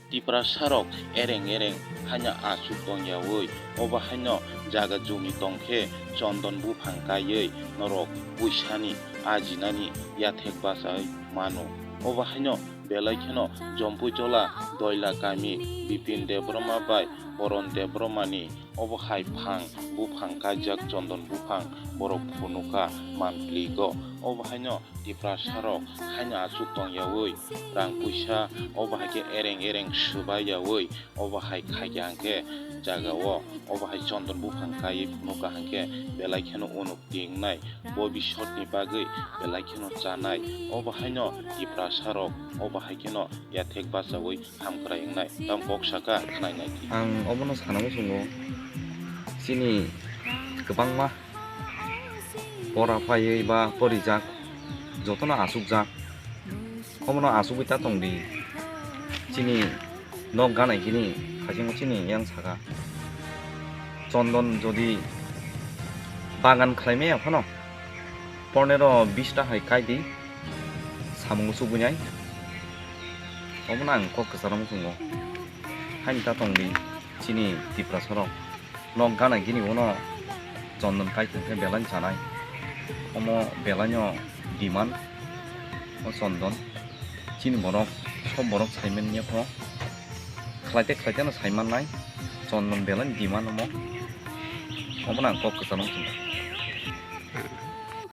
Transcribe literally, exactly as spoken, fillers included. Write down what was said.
Tiprasarok ereng ereng haino aswk tongyawi, obo haino jaga jumi tongkhe chondon buphang kaiwi norok puisani ajinani yathek bachawi mano. Obo haino belai kheno Jompuijola Doila kami Bipin Debbarma bai Poron Debbarmani obo hai phang buphang kaijak chondon buphang borok phunukha mantligo. Obo haino Tiprasarok haino aswk tongyawi rang puisa obo hai khe ereng ereng swbaiyawi obo hai khaikha hwnkhe jagao obo hai chondon buphang kaiwi phunukha hwnkhe belai kheno unuk tingnai bobisotni bagwi belai kheno chanai. Obo haino Tiprasarok obo hai kheno yathek bachawi hamkrai wngnai. Tamo kok saka khwnai nai di. Ang obono sana muchungo, chini kwbangma pora phaiwi ba porijak, jotono achukjak. Omono achugwi ta tongdi. Chini nok gana gini, haching chini yang saka. Chondon jodi bagan khlai maya phano, ponero bista hai kai di, samung chubui nai. Omono ang kok kwcharo muchungo. Haini ta tongdi, chini Tiprasarok. Nok gana gini uno chondon kai tongkhe belai chanai. Omo belaino demand o chondon. Chini borok, sob borok saiman ya pho. Khlaite khlaite no saiman nai. Chondon belaino demand omo. Omono ang kok kwcharo muchungo.